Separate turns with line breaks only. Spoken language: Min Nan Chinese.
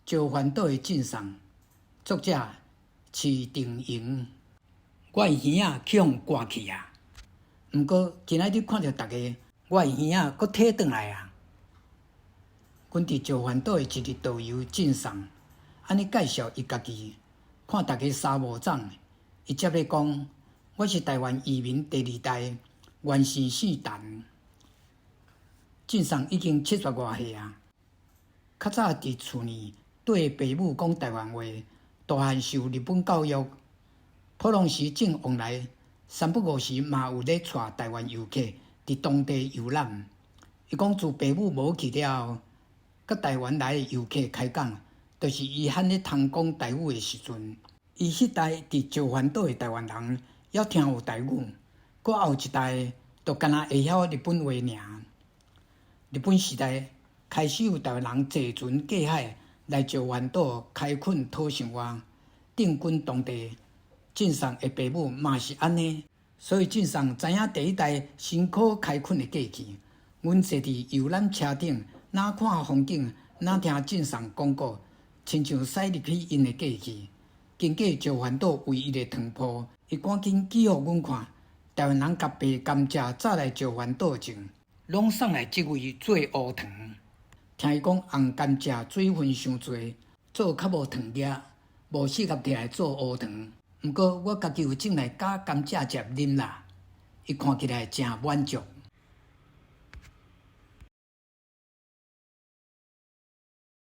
石垣島的贈送，作者徐定瑩。我的耳仔去予割去啊！毋過今仔日看著逐家，我的耳仔閣提轉來啊！阮佇石垣島的一日導遊贈送，按呢介紹伊家己，看逐家三無掌，伊接咧講：我是台灣移民第二代，原姓姓陳。贈送已經七十外歲啊！較早佇厝內綴爸母講台灣話，大漢受日本教育，普通時正往來，三不五時嘛有咧帶台灣遊客佇當地遊覽。伊講自爸母無去了後，佮台灣來的遊客開講，就是伊罕咧通講台語的時陣。伊彼代佇石垣島的台灣人，猶聽有台語，閣後一代就干焦會曉日本話爾。日本時代開始有台灣人坐船過海來石垣島開墾討生活，定根當地。晉送的爸母嘛是按呢，所以晉送知影第一代辛苦開墾的過去。阮坐佇遊覽車頂，若看風景，若聽晉送講故，親像駛入去𪜶的過去。經過石垣島唯一的糖鋪，伊趕緊指予阮看，台灣人共白甘蔗早來石垣島種，攏送來這位做烏糖。聽伊講紅甘蔗水分傷濟，做較無糖粒，無適合提來做烏糖。毋過我家己有種來絞甘蔗汁啉啦，伊看起來誠滿足。